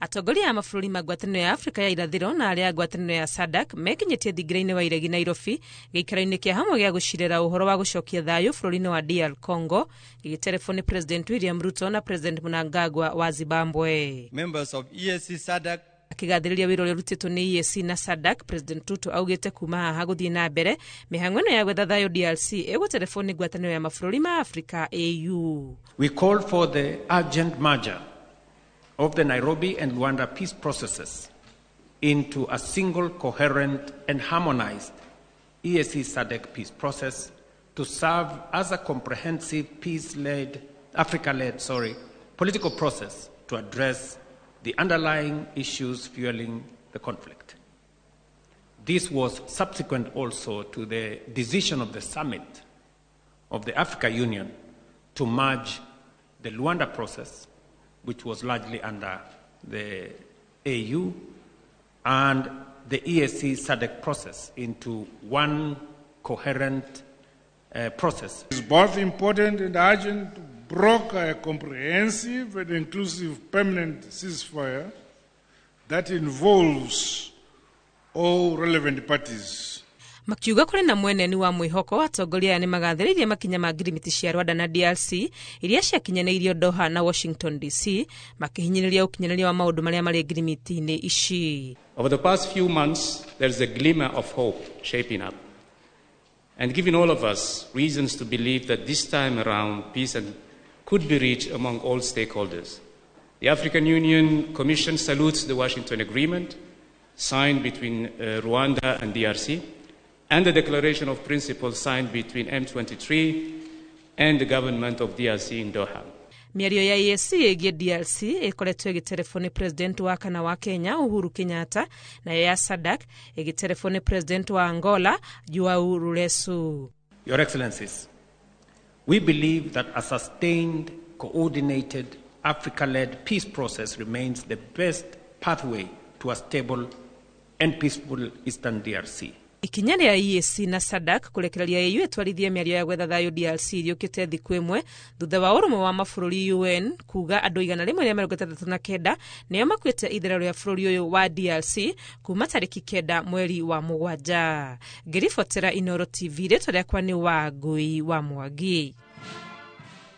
Atongoria a mabũrũri ma ngwatanĩro ya Afrika ya irathĩro na arĩa a ngwatanĩro ya SADC mekinyĩtie thingira-inĩ wa iregi Nairobi gĩikaro-inĩ kĩa hamwe gĩa gũcirĩra ũhoro wa gũcokia thayũ bũrũri-inĩ wa DR Congo, gĩgĩterebwo nĩ President William Ruto na President Mnangagwa wa Zimbabwe. Members of EAC SADC Akĩgathĩrĩria wĩra ũrĩa ũrutĩtwo nĩ EAC na SADC, President Ruto augĩte kuma haha gũthiĩ na mbere mĩhang'o ĩno ya gwetha thayũ DRC ĩgũterebwo nĩ ngwatanĩro ya mabũrũri ma Afrika AU. We call for the urgent merger of the Nairobi and Luanda peace processes into a single, coherent, and harmonized EAC SADC peace process to serve as a comprehensive peace-led, Africa-led, sorry, political process to address the underlying issues fueling the conflict. This was subsequent also to the decision of the summit of the Africa Union to merge the Luanda process, which was largely under the AU, and the EAC SADC process into one coherent process. It's both important and urgent to broker a comprehensive and inclusive permanent ceasefire that involves all relevant parties. Makiuga kũrĩ na mweneni wa mwĩhoko, atongoria aya nĩ magathĩrĩirie makinya ma ngirimiti cia Rwanda na DRC iria ciakinyanĩirio Doha na Washington DC, makĩhinyĩrĩria ũkinyanĩria wa maũndũ marĩa marĩ ngirimiti-inĩ ici. Over the past few months, there is a glimmer of hope shaping up and giving all of us reasons to believe that this time around peace could be reached among all stakeholders. The African Union Commission salutes the Washington Agreement signed between Rwanda and DRC and the Declaration of Principles signed between M23 and the government of DRC in Doha. Mĩario ya EAC ĩgiĩ DRC ĩkoretwo ĩgĩterebwo nĩ president wa kana wa Kenya Uhuru Kenyatta, nayo ya SADC ĩgĩterebwo nĩ president wa Angola Joao Lourenço. Your Excellencies, we believe that a sustained, coordinated, Africa-led peace process remains the best pathway to a stable and peaceful Eastern DRC. Ikinya rĩa EAC na SADC kũrekereria AU ĩtwarithie mĩario ya gwetha thayũ DRC rĩũkĩte thikũ ĩmwe thutha wa ũrũmwe wa mabũrũri UN kuga andũ 169 nĩo makuĩte itherero rĩa bũrũri ũyũ wa DRC kuma tarĩki 9 mweri wa 7. Ngĩribotera Inoro TV, rĩtwa rĩakwa nĩ Wangũi wa Mwangi.